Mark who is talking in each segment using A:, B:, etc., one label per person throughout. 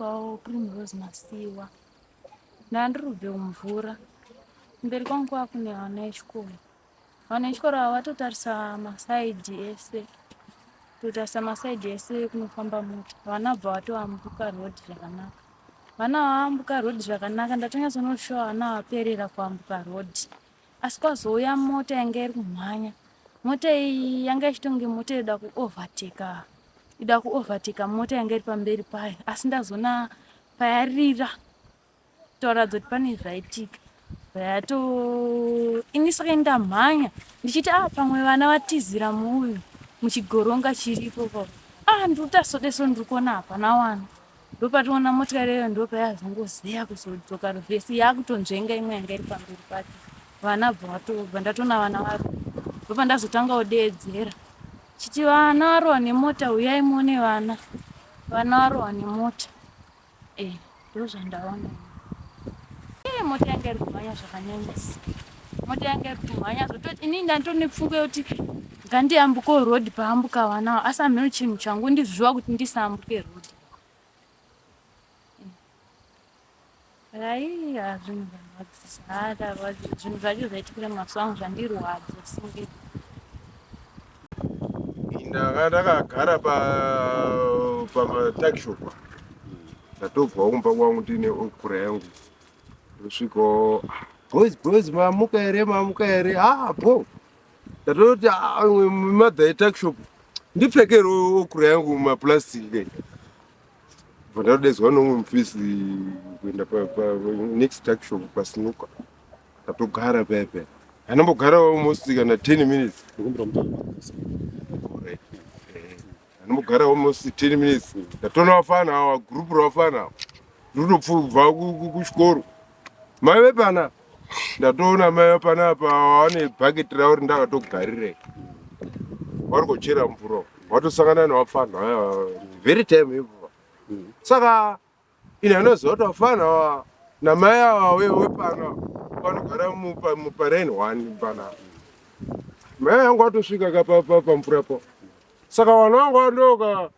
A: Ndinoitwawo Primrose Masiwa. Ndandiri kubve kumvura. Mberi kwangu kwava kune vana vechikoro. Vana vechikoro ava vatotarisa masaidhi ese. Kutotarisa masaidhi ese kunofamba mota. Vana bva vatoambuka road zvakanaka. Vana vaambuka road zvakanaka ndatonyatsonoshuwa vana vaperera kuambuka road. Asi kwazouya mota yanga iri kumhanya. Mota iyi yanga ichitonge mota yoda kuovertaker. Ida kuovertaker mota yanga iri pamberi payo. Asi ndazoona payarira toratidza kuti pane zvaitika. Yato ini saka ndamhanya ndichiti ah pamwe vana vatizira muuyu muchigoronga chiripo pa. Ah ndiri kutasodeso ndiri kuona hapana wana. Ndopatoona motikari iyoyo ndopayazongozeya kuzodzoka revhesi yakutonzvenga imwe yanga iri pamberi pacho. Vana bva vatobva ndatoona vana vari ndopandazotanga kudeedzera chiti vana varohwa nemota huyai muone vana vana varohwa nemota eh ndozvandaona eh mota yanga iri kumhanya zvakanyanyisa mota yanga iri kumhanya zvototi ini ndatone pfungwa yekuti ngandiyambukewo road paambuka vana asi hameno chinhu changu ndizviwa kuti ndisaambuke road Aiya zvinhu zvarwadzisa haa ndarwadziwa zvinhu zvacho zvaitikira mazuva angu zvandirwadza singe
B: Ndanga ndakagara pa pamatakishop ndatobvawo kumba kwangu ndiine okura yangu ndosvikawo boys boys mamuka here mamuka here ah bo ndatoti ah, mother yetakishop ndipfekere okura yangu mumaplastic kai bva ndadaidzwa neumwe mufesi kuenda panext tuckshop pasnuka ndatogara paya paya anambogara almost kana 10 minutes anambogara almost 10 minutes ndatoona vafana awa group ravafana awa ndotopfubva kuchikoro mai vepana ndatoona mai vepana apa vane bhaketi ravo rindakatogarire vari kuchera mvura watosangana nevapfanha vaya very time ivo saka ini anoziva kuti vapfanha ava namai ava wepana vanogara muparain one pana mai vangu vatosvika ka pamvura po saka vanhu vangu vandoka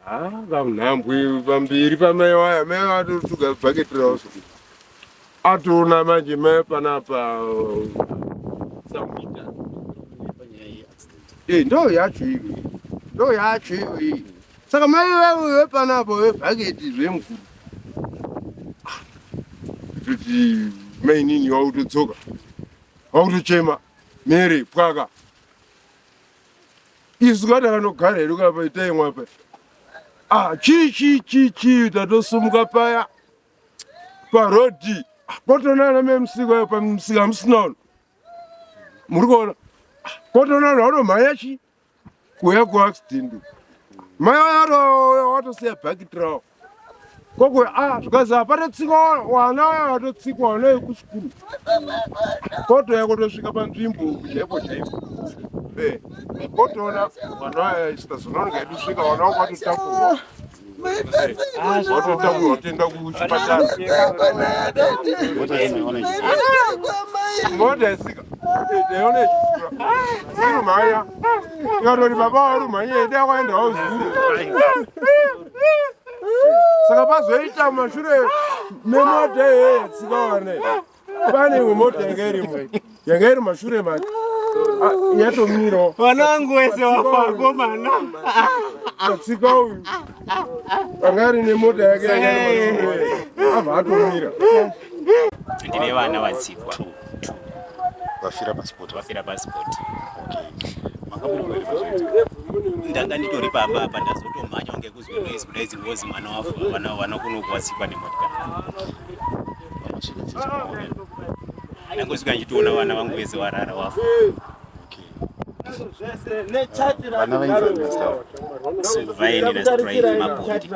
B: Ah, kanhambwe pamberi pamai waya mai vatotuga bhaketi ravo so atoona manje mai panapa samita eh ndo yacho iyo ndo yacho iyo iyi saka mai vavo vepanapo vebhaketi zvemukuru kuti mainini wautodzoka wakutochema mere pwaka isu ka takanogara hedu ka paitaimwa pa ah chii chii chii chii tatosumuka paya parodhi ah, kotonana memusika pamusika musina uno muri kuona ah, kotonana watomhanya chii kuuya kuaccident mai watosiya bhakiti rawo Koko ah zvikazi hapatotsikwa wana waya watotsikwa wana yekuchikuru. Kotoya kotosvika panzvimbo chaipo chaipo. Eh. Kotoona wana waya isitazononoka yedu svika wana wako watotakurwa. Watotakurwa watoenda kuchipatara. Mota isika. Taiona ichifura. Irumhanya. Ikatoti baba warumhanya ida kwaenda wauzuru. Saka pazoita mashure memota iyoyo yatsikawane pane imwe mota yanga irimo yanga iri mashure make ah, yatomirawo
C: vana vangu wese wafa komana
B: atsika uyu anga ari nemota yake yanga iri mashure abva atomira
D: ndine vana vatsikwa
E: vafira pasipoti
D: vafira pasipoti
E: okay manga muri kueri pazvoitika
D: ndanga nditori pamba apa ndazotomhanya kunge kuzwe noise kudai dzingozi mwana wafa vana vana kuno kuwatsikwa nemotikari
E: vamasvika chichamaona
D: ndangosvika ndichitoona vana vangu vese warara wafa
E: okay vana vainzi mazita avo
D: Sylvain naStrive Mapondi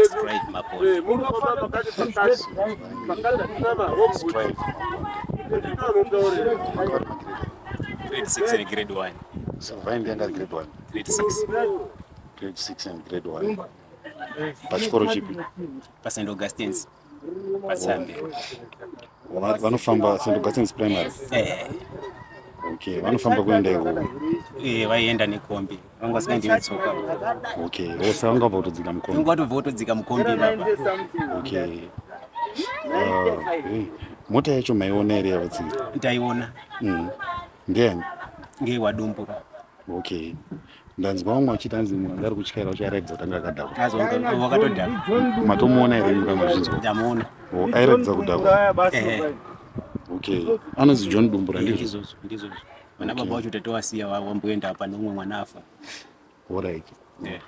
D: Strive Mapondi
E: Strive
D: grade 6 and grade 1
E: Sylvain ndiye anga ari grade 1
D: grade 6
E: grade 6 and grade 1 pachikoro chipi
D: paSt Augustine's patsambe
E: Vanofamba St Augustine's Primary
D: eh.
E: Okay, vanofamba kuenda ikoko.
D: Eh, vaienda nekombi, vanga vasingaendi netsoka.
E: Okay, vose vanga vabva kutodzika mukombi.
D: Vanga vatobva kutodzika mukombi baba.
E: Okay. Mota yacho maiona here yavatsika?
D: Ndaiona.
E: Ndiani?
D: Ngewadumbura.
E: Okay. Ndanzwa vamwe vachiti hanzi munhu anga ari kutyaira wacho airatidza kuti anga akadhakwa.
D: Wakatodhakwa.
E: Matomuona here imi kana mazvinzwa?
D: Ndamuona.
E: Oh, airatidza kudhakwa.
D: Ehe.
E: Okay. Anonzi John Dumbura ndizvo?
D: Ndizvozvo, ndizvozvo. Vana baba vacho tatowasiya wamboenda apa neumwe mwana afa.
E: Alright.
D: Yeah.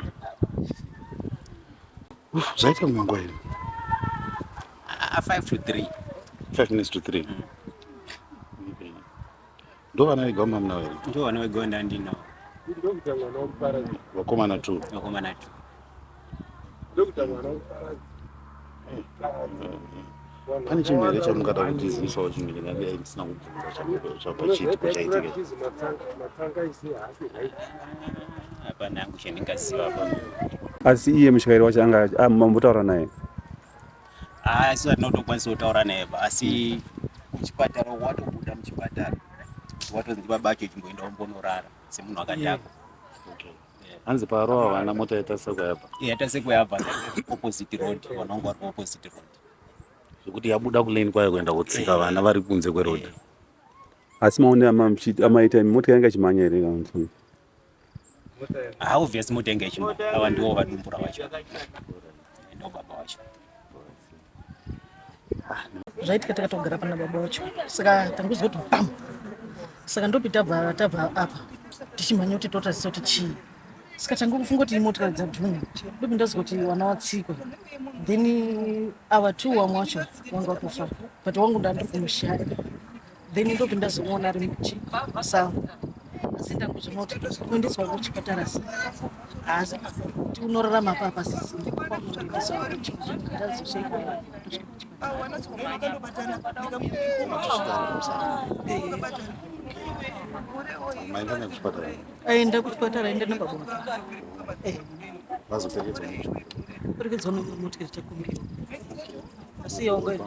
E: Zvaita munguva ino?
D: 5 to 3.
E: 5 minutes to 3. Okay. Ndo vana vega vamamuna here?
D: Ndo vana vega vandandinawo.
E: Vakomana 2.
D: Vakomana 2.
E: Pane chinhu here chamungada kutizivisawo chinhu chingadai ndisina kubvunza chapachiitiko chaitika?
D: Hapana hangu chandingaziva apa.
F: Asi iye mutyairi wacho anga mambotaura naye?
D: Asi hatina kutokwanisa kutaura naye, asi kuchipatara watobuda muchipatara watonzi baba acho chimboenda umbonorara semunhu akadhakwa.
E: Okay. Hanzi parova vana mota yataseka yabva.
D: Yataseka yabva opposite road, vana vangu vari opposite road.
E: Zvekuti yabuda kulane kwayo kuenda kotsika vana vari kunze kweroad.
F: Asi maone amaita mota yanga ichimhanya here kana kuti?
D: Obviously mota yanga ichimhanya. Ava ndivo vadumbura vacho. Ndo baba vacho.
G: Zvaitika takatogara pana baba vacho, saka tangozwa kuti bam, saka ndopi tabva apa tichimhanya kuti totarisa kuti chii, saka tangofunga kuti imotikari dzadhuma, ndopi ndazwa kuti vana vatsikwa, then ava two vamwe vacho vanga vatofa, but wangu ndandiri kumushaya, then ndopi ndazomuona ari musango, asi ndangozviona kuti kuendeswa kuchipatara haasi kuti unorarama apa pasisina, kwakundoendeswa ndazoshaikwa.
E: Maenda nekuchipatara?
G: Aenda kuchipatara, aenda nababa vake.
E: Vazoperekedzwa necho?
G: Perekedzwa nemotikari chakumbiwa, asi yanga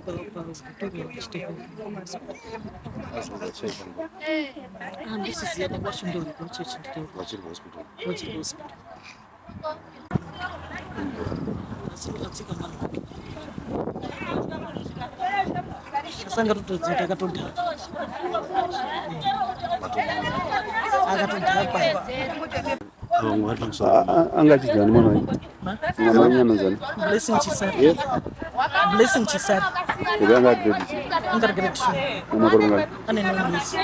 G: paVictoria chiteko. Handisiziya baba vacho ndori kwachechi.
E: Vachiri kuhospital?
G: Vachiri kuhospital, asi vakatsika mwana wake, asi angatotodza kuti akatodhakwa, akatodhakwa.
F: Anga achidzani mwana wenyu? Mwana wenyu anonzani?
G: Blessing Chisari. Blessing Chisari.
F: Okay, anga grade
G: Anga grade 2.
F: Umakore mangani?
G: Ane 9 years.